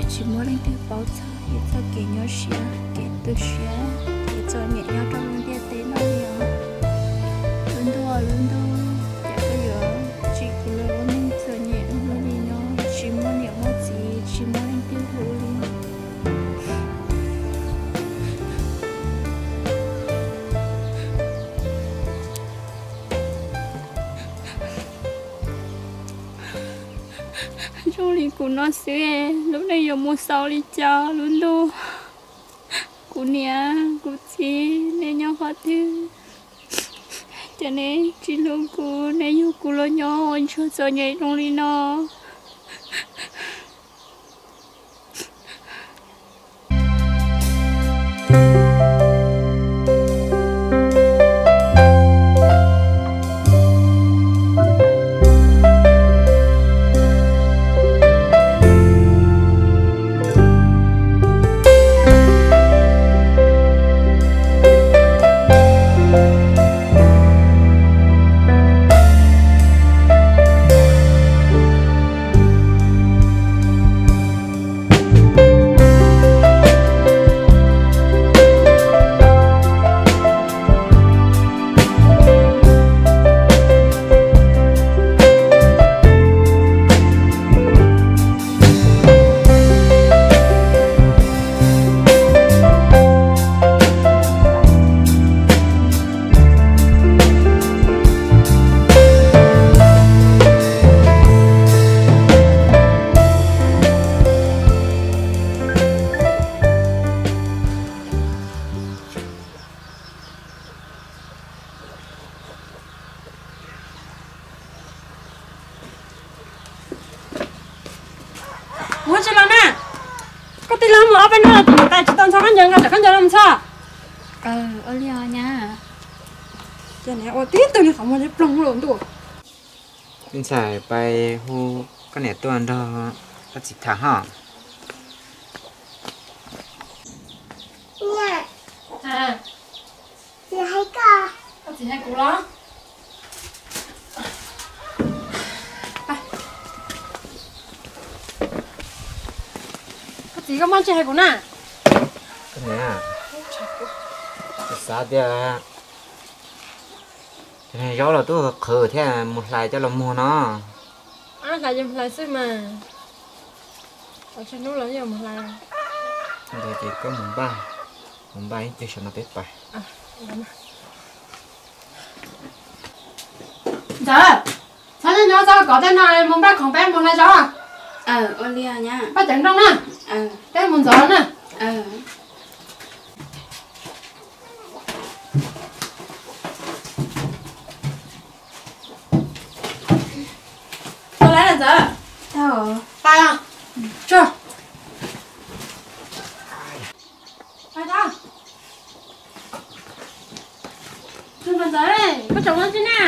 Tsis muaj leej twg paub txog yus txoj kev nyuaj siab, kev tu siab, kev txom nyem nyob rau lub ntiaj teb no li os. Lub ntuj, lub ntuj, cas koj yuav tsim kuv lub neej txom nyem ua luaj li no, tsis muaj niam muaj txiv, tsis muaj leej twg hlub li. Zoo li kuv no xwb, lub neej yuav mus xaus li cas lub ntuj. Kuv niam kuv txiv, nej nyob qhov twg? Cas nej tsis hlub kuv, nej yug kuv los nyob ua ntsuag txom nyem zoo li no. Kuv tsis los na. Koj tij laug mus ob peb hnub los tsis tau ntxhov khaub ncaws, nqa tsam khaub ncaws los mus txhos. Ua li os nyab. Ces niam ua tib tug li qhov muag li ploog los ntuj. Me ntxhais, pais hu koj niam tuaj nrog koj txiv tham ho. Koj txiv hais kuv los? Koj txiv, koj muaj tsis hais kuv na? Koj niam, xav tias zaub los twb qhwv thiab, mus hlais coj los muag no. Hlais ces mus hlais xwb mas. Ua tsaug hnub los yeej mus hlais. Ntawd ces koj mus npaj, mus npaj ib pliag saum no peb pais. Ntxawm, txhob nyob txog kov tej no, mus npaj khoom peb mus hlais zaub. Ua li nyab. Npaj cov nrooj na, peb mus ntxov na. Tau lawm Ntxawm. Pais os. Tsuag. Pais tau. Ntxawm, koj tsoom no tsi na?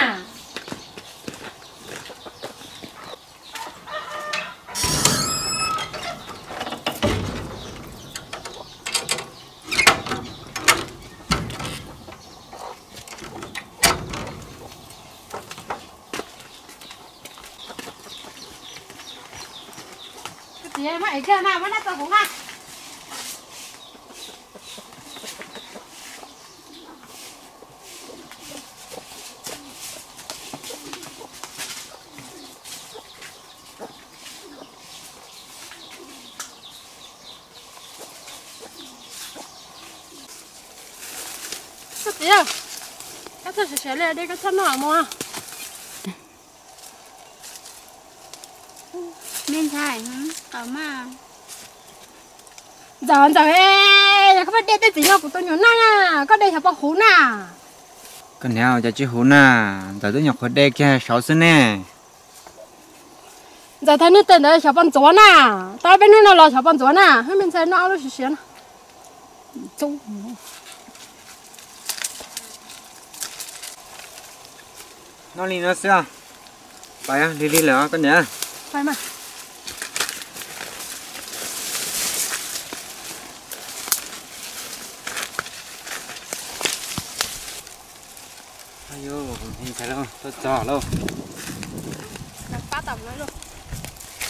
Koj txiv, muab ev kiag na, muab naj tso kuv na. Koj txiv, koj txhob siav siav li, koj txhob noj mov. Me ntxhais, qau mas. Ntxawm, Ntxawm, yog koj pheej de tej txiv no kuv tus nyuam noj na, koj de xyov puas huv na. Koj niam, cas tsis huv na, Ntxawm twb nyuam qhuav de kiag saud xwb ne. Ntxawm, thawj nws tej ntawd xyov puas ntxuav na, tau peb hnub no los xyov puas ntxuav na, hwb me ntxhais noj ob lub siav siav no. Noj li no xwb, pais, lig lig lawm koj niam.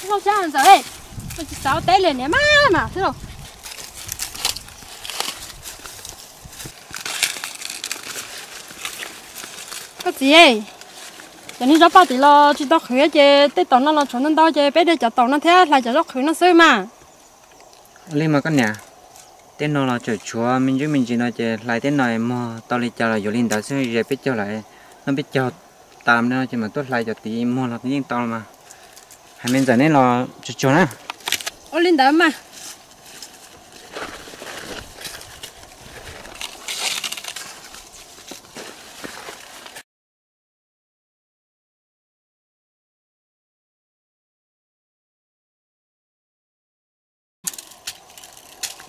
Ntxawm, ntxawm, Tsis xav teb li niam mas mas xwb lauj. Koj txiv, cov niag zaub paj tim los tsis tau qhwv ces tej taum no los tshuav ntau ntau ces peb de cov taum no thiab hlais cov zaub qhwv no xwb mas. Ua li mas koj niam, tej no los tseem tshuav me ntsuj me ntsis no ces hlais tej no muag tau li cas los yuav li ntawd xwb, ze peb caug lawm, noj peb caug tas no ces mam tuaj hlais cov tid muag los yeej tau los mas. Hais me ntxawm neb los tsuag tsuag na. Ua li ntawd mas.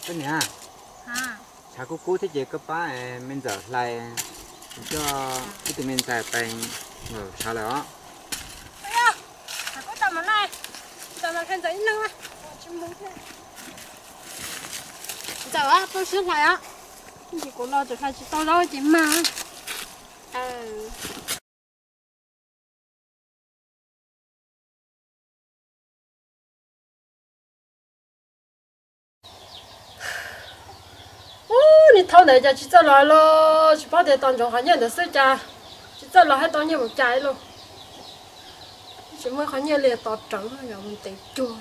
Koj niam, tshav kub kub thiab ces koj pab me ntxawm hlais, kuv coj ib tug me ntxhais pais nkaum tshav lawm os. Ntxawm, pab sib hlais os, kuv los tseem hlais tsis tau zaub ces mag. Ub, niag thaub ntawd cas tsis txawj los los tsis paub tias tos ntsoov qhov nyiaj ntawd xwb cas tsis txawj los hais tau nyiaj mus cais lauj. Tsis muaj qhov nyiaj li tos rawv yog mus ntev cuag.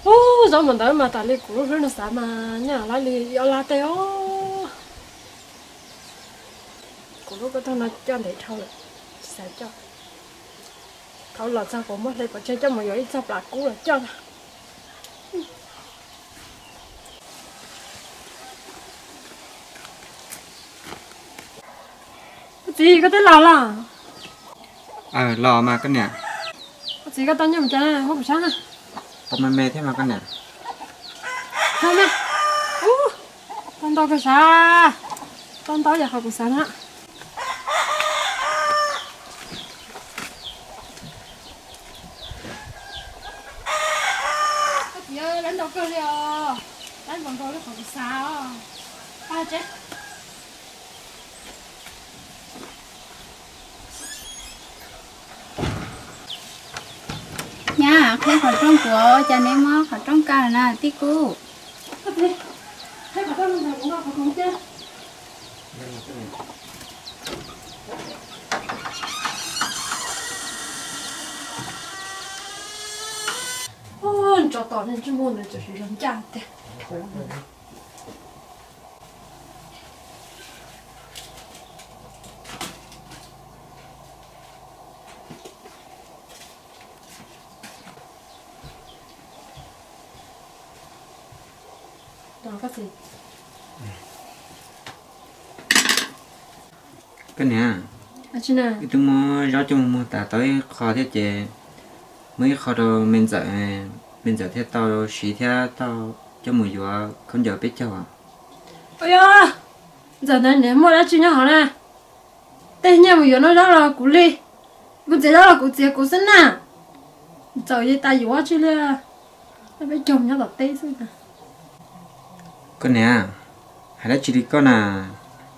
Ub, zaub mas ntawd mas tas li kuv lub hlwb no xav mas nyaj lab li ob lab tej os. Kuv lub ko taug no coj ntev dhau lawm, tsis xav coj. Thaum los txog kuv muab hle pov tseg coj mus yuav ib txog plas kub los coj. Koj txiv, koj twb los los? Los mas koj niam. Koj txiv, koj tau nyiaj mus cas muab kuv saib na. Tau me me thiab mas koj niam. Tau me, tau ntau kawg sav, tau ntau yam qhov kuv xav na. Koj txiv, lab ntau kawg li os, lab npaum nkaus li qhov kuv xav os. Pab tsev. Nyab, qhib qhov rooj kuv, cas neb muab qhov rooj kaj lawm na tij Kub? Tso tom ntsej muag ntawd tseem zoo ncaj tiag. Koj niam, wb twb muab zaub coj mus muag tas tau ib qho thiab ces muab ib qho rau me ntxawm, me ntxawm thiaj tau siv thiab tau coj mus yuav khaub ncaws peb caug. Ua yog, ntxawm ntawd niam muaj dab tsi nyob hov na? Tej nyiaj mus yuav noj zaub los kuv li, kuv txiav zaub los kuv txiav kuv xwb na. Ntxawm yeej tas yuav tsis li, peb caug nyob tom teb xwb. Koj niam, hais dab tsi li koj na,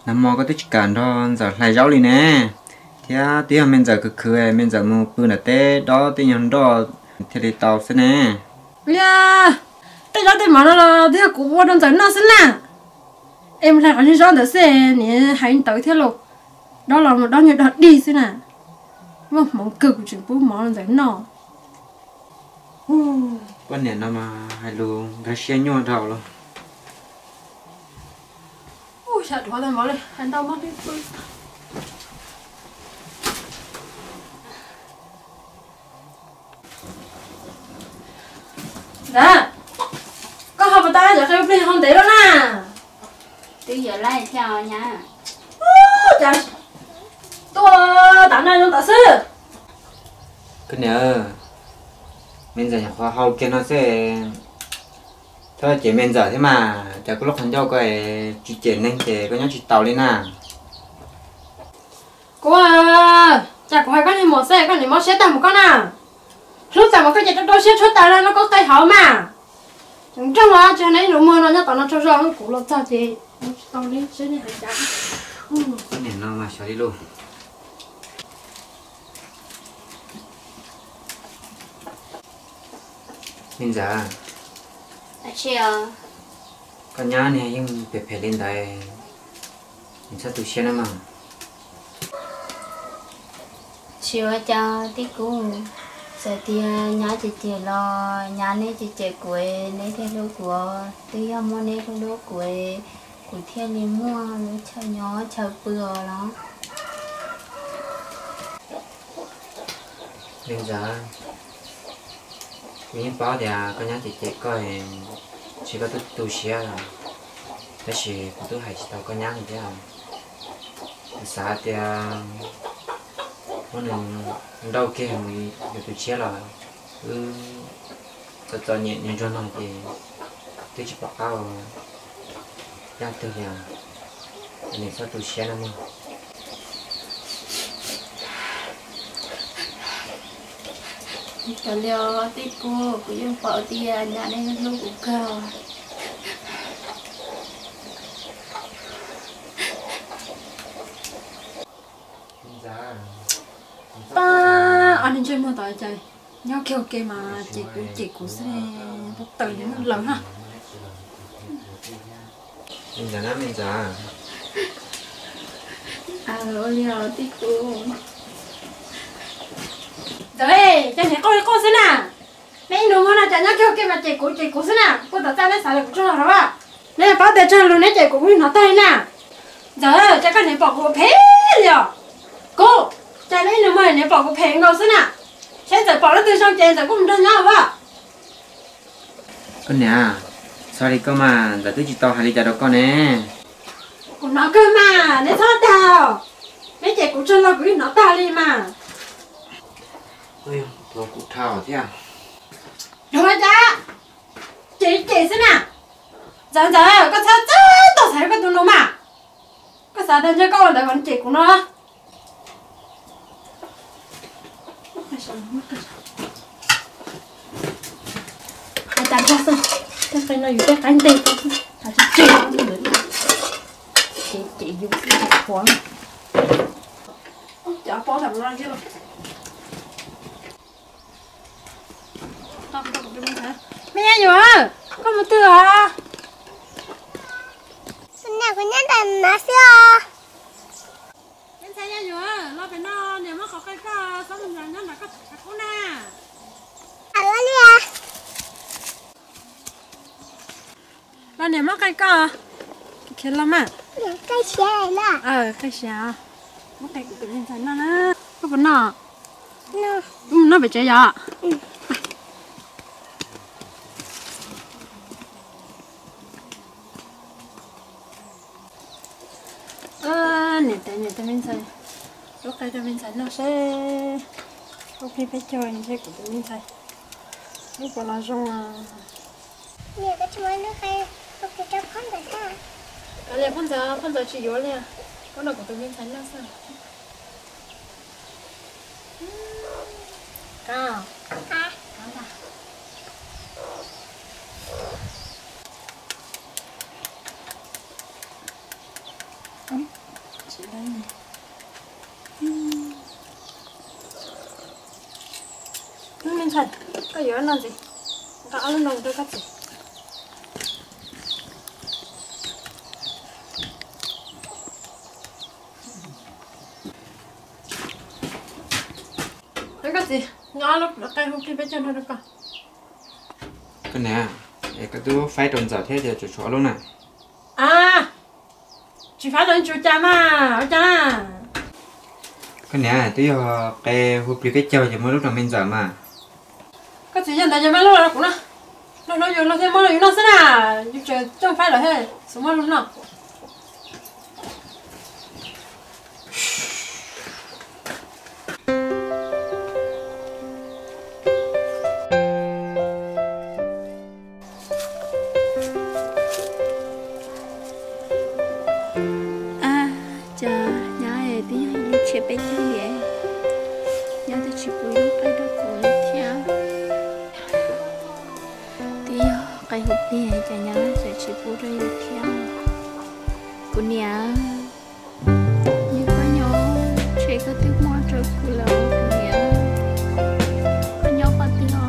nag hmo koj twb tsis kam nrog ntxawm hlais zaub li ne, thiab twb yog me ntxawm khwv khwv, me ntxawm mus pw nram teb dob tej nyuag nroj thiaj li tau xwb ne. Yog, tej zaub tej mov no los twb yog kuv ua rau ntxawm noj xwb na. Es mus hlais qhov nyuag zaub ntawd xwb, niam hais ntawd thiab los, dob los mus dob nyuag dog dig xwb na. Muaj hmoov kawg kuv tseem pub mov rau ntxawm noj. Poj niam no mas hais lus nkag siab nyuaj dhau los. Xyaw dhuav tau mov li, hais ntau mog twb pw. Ntxawm, koj ho puas tau cov qe plig ho ntev lawm na? Twb yuav laij thiab os nyab. Cas tuaj tav no zoo tom xwb. Koj niam, me ntxawm nyuam qhuav hau kiag no xwb, txhob cem me ntxawm thiab mas, cas koj lub qhov ncauj ko tsis cem neeg ces koj nyob tsis taus li na. Kuv, cas kuv hais koj niag muam xwb koj niam mob siab tag mus koj na. Hlub tag mus koj ces rau rau siab tshuab tas no koj qe hauv mas. Nroog los tsis hais ib lus muag no nyob tom no tsaug zog, kuv los txog ces tsis tau li seb nej hais cas. Koj niam no mas xyov li lauj. Me ntxawm, koj nyab niag yeej phem phem li ntawd, txhob tu siab nawb mog. Tsis ua cas tij kuv, txawm tias nyab cem cem los nyab neb cem cem kuv, neb thiaj hlub kuv. Twb yog muaj neb hlub hlub kuv, kuv thiaj li muaj lub chaw nyob chaw pw os los. Me ntxawm, kuv yeej paub tias koj nyab cem cem koj, ntshe koj twb tu siab lawm, tab sis kuv twb hais tsis tau koj nyab li thiab. Kuv xav tias muab nws nrauj kiag mus yuav tus tshiab los wb txom txom nyem nyuag ntsuag no ces twb tsis pom qab ua yam twg li os. Neb txhob tu siab nawb mog. Kav liam tij kuv, kuv yeej paub tias nyab neb hlub kuv kawg. Pab, ob niag ntsej muag tod cas nyob kiag ua ke mas cem kuv cem kuv xwb, tub tawm li muaj lawm na. Ntxawm, ua li os tij kuv. Ntxawm, cas niam qauj li qauj xwb na. Neb ib nus muag no cas nyob kiag ua ke mas cem kuv cem kuv xwb na, puag tom txaj neb xav li kuv tsaug zog rau. Neb paub tias tsaug lus neb cem kuv kuv hnov tag li na. Ntxawm, cas koj niam pom kuv ua phem li os. Kuv, cas neb ib nus muag niam pom kuv phem nkaus xwb na. Saib Ntxawm pom leej twg zoo ces Ntxawm kuj mus nrog nyob os. Koj niam, txhob li koj mas, Ntxawm twb tsis tau hais li cas rau koj ne. Kuv hnov kawg mas, neb txhob dag. Neb cem kuv tsaug lus kuv yeej hnov tag li mas. Ua kuv dhau thiab. Yog ua cas cem cem xwb na. Ntxawm, Ntxawm, koj txhob txawj txhob xav koj tus nus mas. Koj xav tias ntshe koj ua ntawd kom nws cem kuv no. Hais tas nrog xwb, tej qe no yus tej qaib nteg, tas tsis tseg, ces ces yus xwb qhuav. Cov pob tam no. Me nyab yuav, koj mus twg os? Kuv nyob ntawm no xwb os. Me ntxhais nyab yuav, los pem no niam muab qhov qe koj, txhob mus nyob nram koj tsev tshav kub na. Los niam muab qe koj, khiav los mas. Qe siav, muab qe kuv tus me ntxhais noj na. Koj puas noj? Wb mus noj pem tsev yom. Niam tais, niam tais me ntxhais, lub qe rau me ntxhais noj seb, ua plig peb caug ntshe kuv tus me ntxhais lub puas los zoo. Li phoj ntxawm, phoj ntxawm tsis yuav li, koj noj kuv tus me ntxhais noj xwb. Me ntxhais, koj yuav noj ntxiv, nqa ob lub no rau koj txiv. Koj txiv, nqa ob lub qe hu plig peb caug no rau koj. Koj niam, es koj twb faib rau ntxawm thiab ces tseem tshuav ob lub na. A, tsis faib los tsis ua cas mas, ua cas? Koj niam, twb yog qe hu plig peb caug ces muab lub rau me ntxawm mas. Koj txiv, yog ntawd ces muab lub los rau kuv noj. Luag hlub yus luag thiaj muab rau yus noj xwb na. Yus tseem coj faib lawm thiab xub muab luag noj. A, cas nyab twb yog ib lub tshiab peb caug li, nyab twb tsis pub lub qe rau kuv li thiab. Twb yog qe hu plig cas nyab tseem tsis pub rau yus thiab. Kuv niam, nyob koj nyob, ntshe koj twb muaj rau kuv lawm kuv niam. Koj nyob qhov twg os?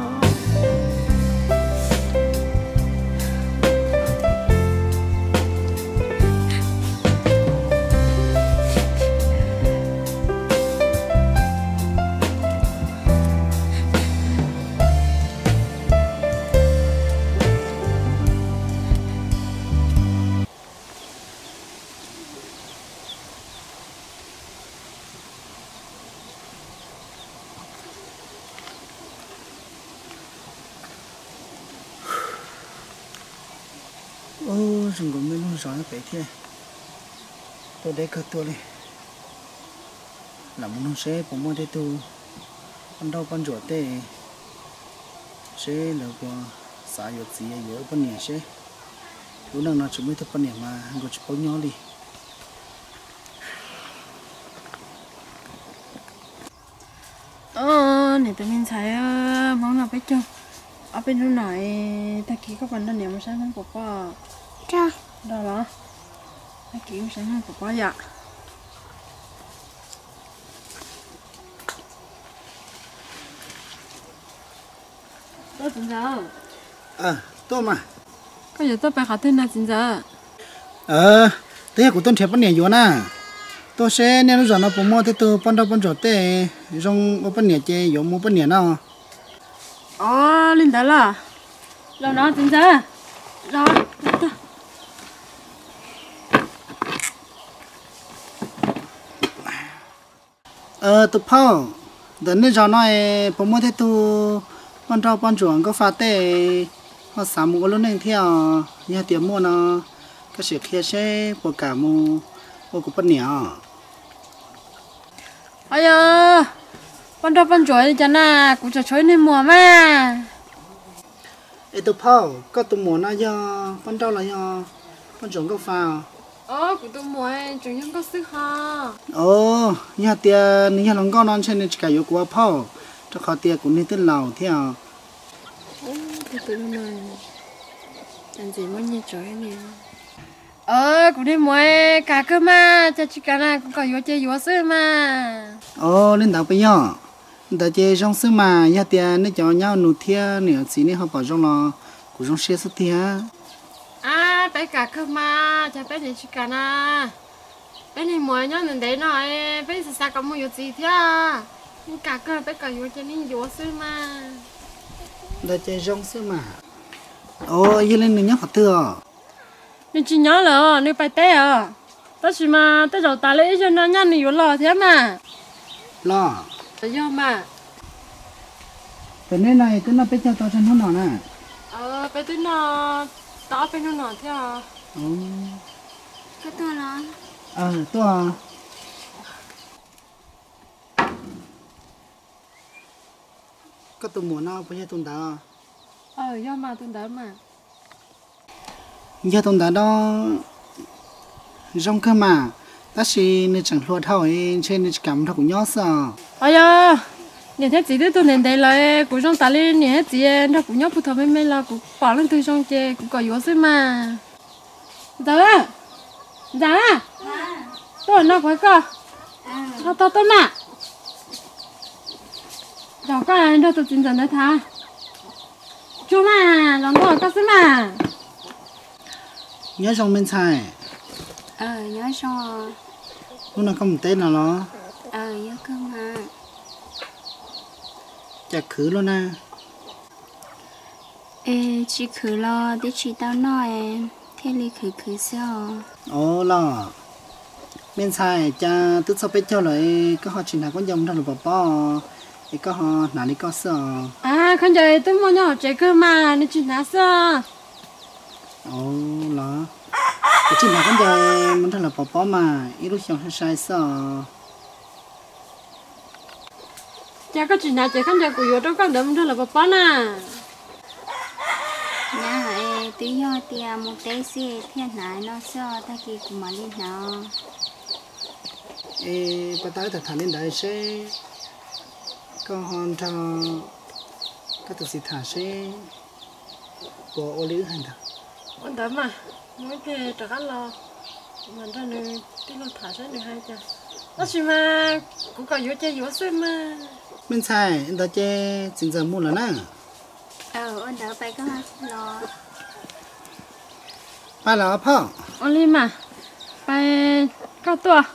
Zoo nkaus me lub zos nyob pem thiab, tuaj deb kawg tuaj li. Lam mus nug seb puas muaj tej tug poj nrauj poj ntsuam tej, seb lawv puas xav yuav txiv yuav ua poj niam seb. Lub neej no tsis muaj ib tug poj niam mas nkaus tsis paub nyob li. Niam tais me ntxhais, Hmoob no peb caug, ob peb hnub no tag kis koj puas nrog niam mus saib Hmoob puas pom? Nrog los, tag kis mus saib Hmoob puas pom yom. Tuaj mas. Koj yuav tuaj pem qhov twg no txiv ntxawm? Twb yog kuv tuaj nrhiav poj niam yuav na. Tuaj seb nej lub zos no puas muaj tej tug poj nrauj poj ntsuam tej zoo ua poj niam ces yuav mus ua poj niam no. Ov, li ntawd los. Los no txiv ntxawm. Los. Tus phauj, ntawm nej zos no es puas muaj tej tug poj nrauj poj ntsuam nkauj fa tej ho xav mus ua lub neej thiab os? Yog tias muaj no, koj sim qhia seb puas kam mus ua kuv poj niam os. Ho yog poj nrauj poj ntsuam li cas na, kuv tseem tshuav ib niag muam mas. Es tus phauj, koj tus muam no yog poj nrauj los yog poj ntsuam nkauj fa? Os, kuv tus muam tseem yog nkauj xwb ho. Os, yog tias nws yog hluas nkauj no ntshe nws tsis kam yuav kuv ua phauj, rau qhov tias kuv niag twb laus thiab os. Tus ntxim muaj nyiaj tsawv. Kuv niag muam, kam kawg mas, cas tsis kam na, kuv kom yuav ces yuav xwb mas. Os, li ntawd puas yog? Ntawd ces zoo xwb mas, yog tias nej cov nyab nus thiab niam txiv nej ho pom zoo los kuv zoo siab xwb tiag. Ab, peb kam kawg mas, cas peb niam tsis kam na. Peb niag muam nyob ntev ntev no, peb xav xav kom mus yuav txiv thiab. Nej kam kawg, peb kom yuav ces nej yuav xwb mas. Ntawd ces zoo xwb mas. Os, yog li nws nyob qhov twg os? Nws tsis nyob lawm, nws pais teb os. Tab sis mas tej zaum tas li ib zaug no nyaj nws yuav los thiab mas. Los? Yog mas. Pem nej no twb noj peb caug tau tsawg hnub no na? Peb twb noj tau ob peb hnub no thiab. Koj tuaj los? Tuaj. Koj tus muam no puas yog tus ntawd? Yog mas, tus ntawd mas. Yog tus ntawd no, zoo kawg mas, tab sis nws tseem hluas dhau, ntshe nws tsis kam mus nrog kuv nyob xwb os. Os yog, niam thiab txiv twb tuag ntev ntev lawm, kuv zoo tas li niam thiab txiv nrog kuv nyob puag thaum me me los kuv pom leej twg zoo ces kuv kom yuav xwb mas. Ntxawm, Ntxawm, tuaj no kuv koj, tog tog tuaj mas. Zaum koj nrog tus txiv ntxawm ntawd tham. Tsuag mas, los nrog koj xwb mas. Nyob zoo me ntxhais. Hnub no koj mus teb no los? Cas khwv luaj na. Es tsis khwv los twb tsis tau noj, thiaj li khwv khwv xwb os. Os los, me ntxhais, cas twb txog peb caug lawm, koj ho tsis hnav khaub ncaws mus nrog luag pov pob, es koj ho hnav li koj xwb os. Khaub ncaws twb muaj nyob hauv tsev kawg mas, nws tsis hnav xwb os. Os los, kuv tsis hnav khaub ncaws mus nrog luag pov pob mas, ib lub xyoo sai sai xwb os. Cas koj tsis hnav cev khaub ncaws kuv yuav rau koj ntawd mus nrog luag pov pob na? Nyab, twb yog tias mus teb xwb thiaj hnav no xwb os, tag kis kuv mam li hnav. Es pas tau wb tham tham li ntawd seb koj ho nrog koj tus txiv tham seb puas ua li wb hais ntawd. Ua ntawd mas, mus ib pliag rov qab los, kuv mam nrog nws tij laug tham seb nws hais cas. Tab sis mas kuv kom yuav ces yuav xwb mas. Me ntxhais, ntawd ces txiv ntxawm mus lawm na. Ua ntawd pais koj los. Pais lawm phauj. Ua li mas, pais koj tuaj.